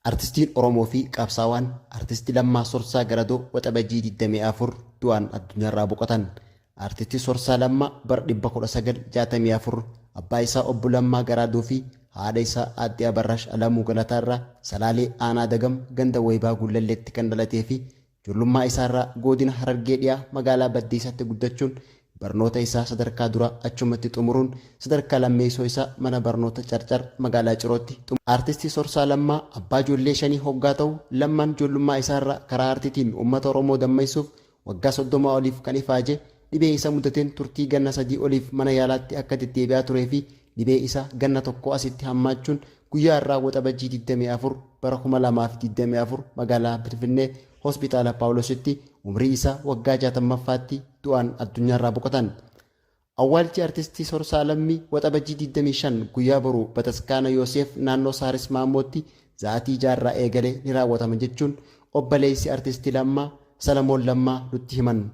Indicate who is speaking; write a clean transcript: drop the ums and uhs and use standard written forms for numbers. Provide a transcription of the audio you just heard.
Speaker 1: Artistiin Oromoo fi qabsaawaan Artisti Lammaa Sorsaa Garadoo Waxabajjii 24 du'aan addunyaarraa boqotan. Artisti Sorsaa Lammaa bara 1964 abbaa isaa Obbo Lammaa Garaadoo fi haadha isaa Aadde Abarraash Alamuu Galataa irraa Salaalee Aanaa Dagam ganda Wayibaa Gullalleetti kan dhalatee fi Ijoollummaa isaarraa Goodina Harargee Dhiyaa magaalaa Baddeessaatti guddachuun barnoota isaa sadarkaa duraa achumatti xumuruun sadarkaa lammeessoo isaa mana barnoota Carcar magaalaa Cirootti Artisti Sorsaa Lammaa abbaa ijoollee shanii hoggaa ta'u, Lammaan ijoollummaa isaarraa karaa aartiitiin uummata Oromoo dammaysuuf waggaa 30 oliif kan ifaaje dhibee isa mudateen turtii ganna 3 oliif mana yaalaatti akka deddeebi'aa turee fi dhibee isaa ganna tokkoo asitti hammaachuun guyyaa har'aa Waxabajjii 24 bara 2024 magaalaa Finfinnee Hospitaala Paawuloositti umrii isaa waggaa 60ffaatti du'aan addunyaarraa boqotan. Awwaalchi Artisti Sorsaa Lammii Waxabajjii 25 guyyaa boruu Bataskaana Yooseef naannoo Saaris Maammootti za'atii 6 irraa eegalee ni raawwatama jechuun obbaleessi Artisti Lammaa Salamoon Lammaa nutti himan.